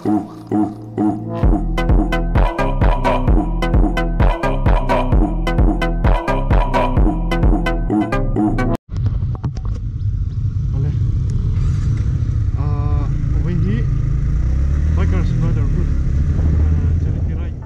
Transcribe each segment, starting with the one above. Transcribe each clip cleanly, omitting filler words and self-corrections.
Awle ah vawiin hi Bikers Brotherhood Charity Ride.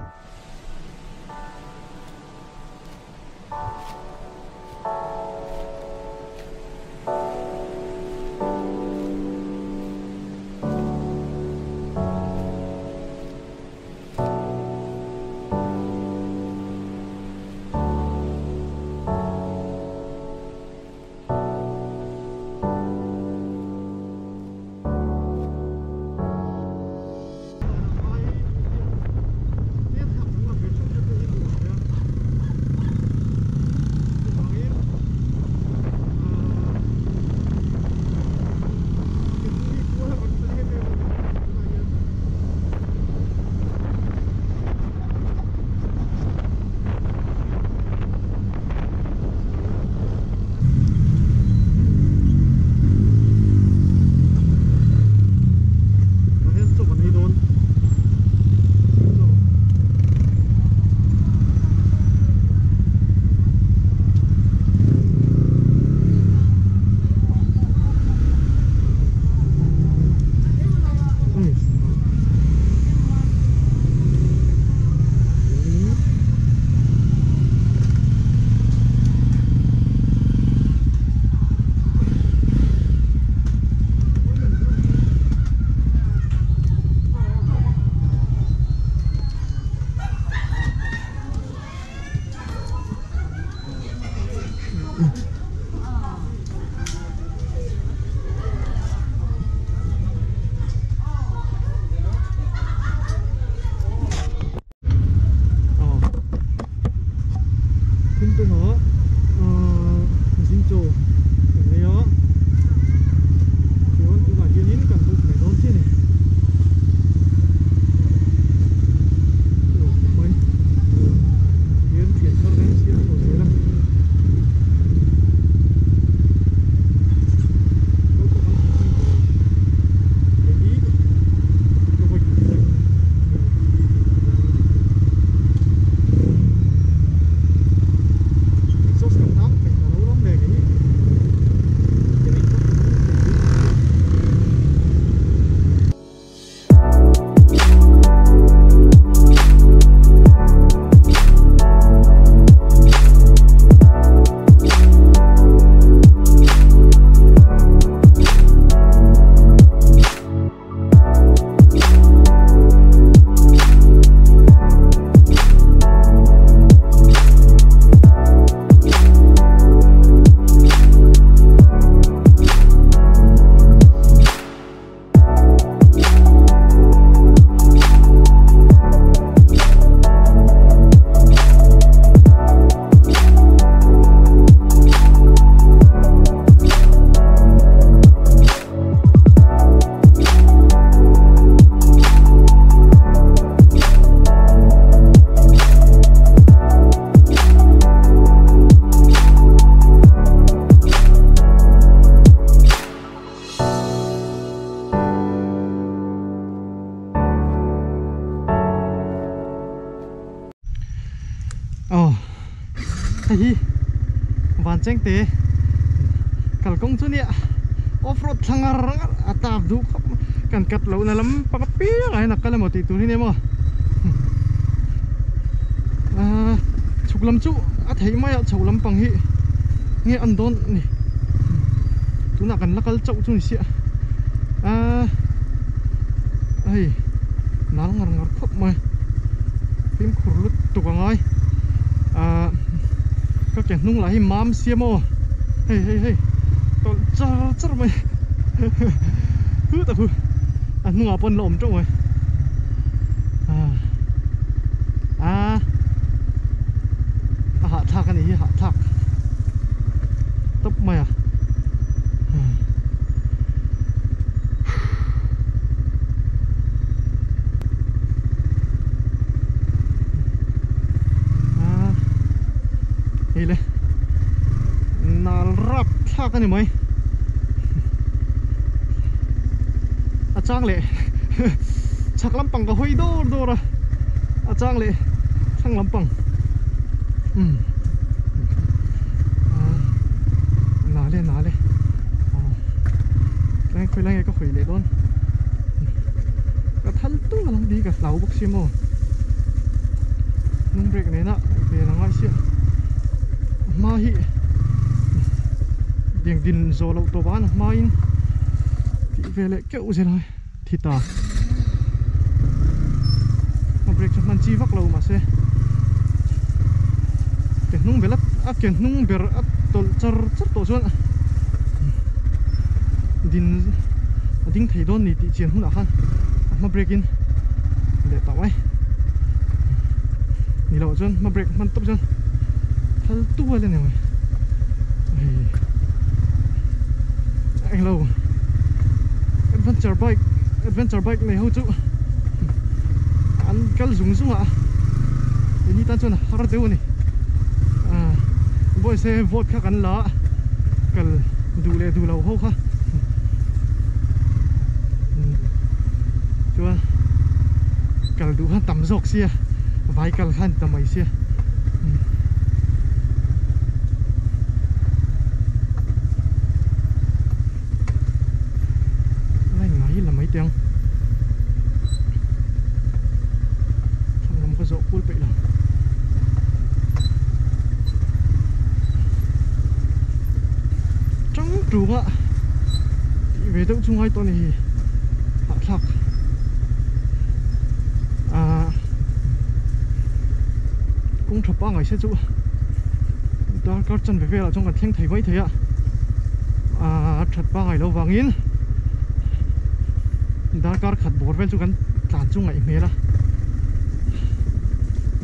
Aw hei hi van cheng te kalkawng chu nia off road thla ngar ngar a tap duh khawp mai kan cut loh na lam pang apiang ah hian a kal emaw tih tur hi nia maw aaa chhuk lam chu a theih mai a chho lampang hi nge an dawn a ni tunah kan la kal chauh chu ni sia aaa hei nal ngar ngar khawp mai fimkhur lutuk a ngai ahh ka ke hnung lah hi mam siam aw hei hei hei tawlh char char mai hu tak hu a hnungah pawh an la awm teuh mai ah ah a hahthlak a nih hi hahthlak tawp mai a. Hei le nal rap thlak a ni mai a chang leh. Chhak lampang ka hawi dawr dawr a, a chang leh thlang lampang umm na le na le aw tlai khawi lai nge ka hawi leh dawn ka thal tung a lang tih hi ka hlau bawk sia maw hnung brake nena vel a ngai sia hma hi ding din zawh loh tawp a hma in tih ve leh keuh zel a. Thi ta. A brake chu hman chi vak lo mahse ke hnung ber a ke hnung ber a tawlh char char tawh chuan din a ding thei dawn ni tih chian hunah khan a hma brake in leh tah mai ni loh chuan hma brake hman tawp chuan thal tual a ni mai hei englo. Adventure bike adventure bike nei ho chu an kal zung zung a keini tan chuan a har deuh a ni ah boys te vote kha kan la a kal duh leh duh lo ho kha chuan kal duh khan tam zawk sia vai kal khan ta mai sia. Line ngai la mai teh ang thlang lam ka zawh kual peih lo tang tung a tih ve deuh chu ngai tawh a ni hi hahthlak ah kawng tha pangai se chu darkar chanve velah chuan kan thleng thei mai thei a ah that pangai lo vangin darkar khat bawr vel chu kan tlan chu ngaih hmel a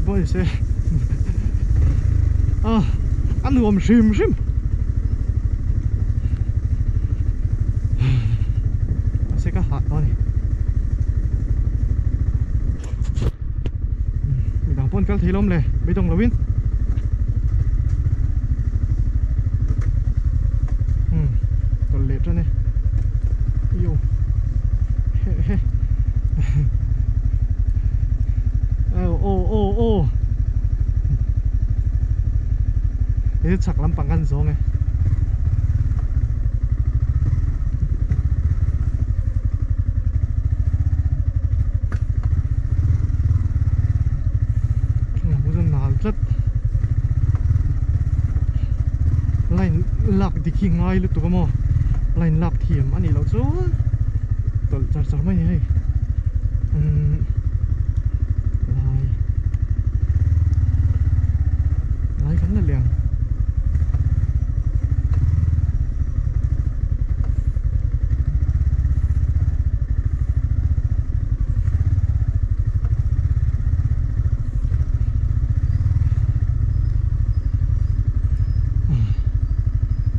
boy se ah a nuam hrim hrim mahse ka hah tawh a ni midang pawh an kal thei lawm le beidawng lovin. Umm tawlh leh tan e io he he aw aw aw aw he chhak lampang kan zawng e. Nal tlat line lak dik hi ngai lutuk a maw line lak thiam a nih loh chuan tawlh char char mai a ni hei umm lai lai kan la leh ang.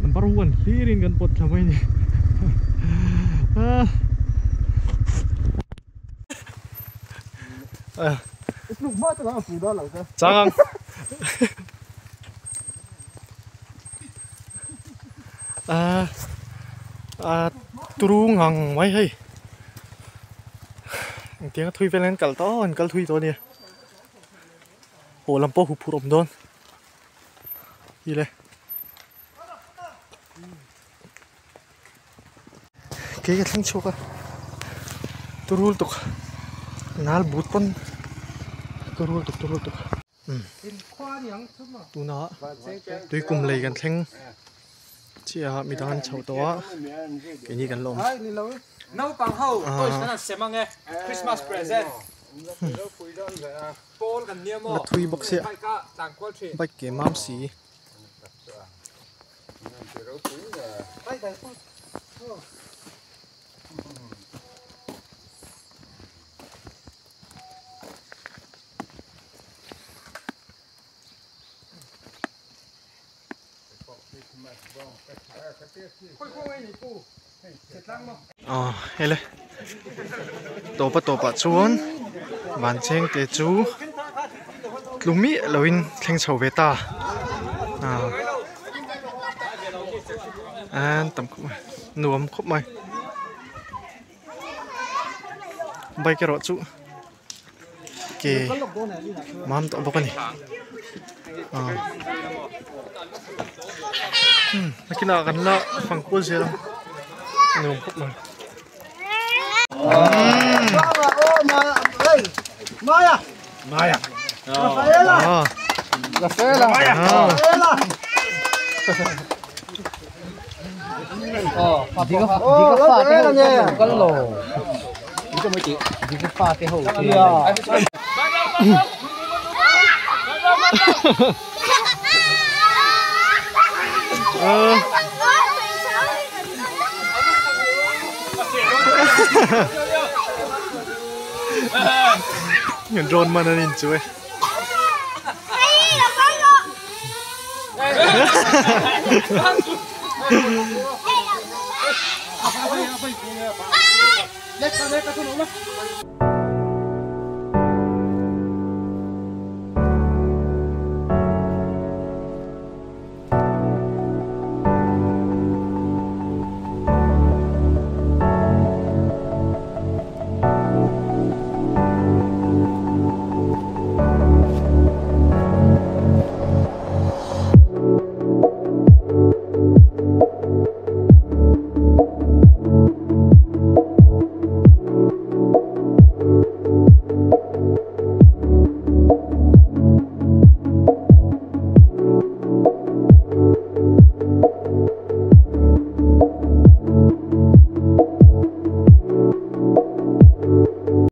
Number one hlir in kan pawt thla mai a ni Chang ang A turu ngang mai hei engtiang a thui vel an kal tawh an kal thui tawh a nia haw lam pawh huphurh awm dawn hi le kei ka thleng chhuak a turul tuk nal but pawn turul tuk turul tuk. Tuna tuikum lei kan thleng chiah a midang an chhoh tawh a keini kan la awm. La thui bawk sia bike ke mam si. Aw hele tawpa tawpah chuan van cheng te chu tlu miah loin thleng chho ve ta ah an tam khawp mai nuam khawp mai. Bike erawh chu ke mam tawh bawk a ni ah hmm nakinah kan la fang kual zel ang nuam khawp mai. Drone man an inchu e.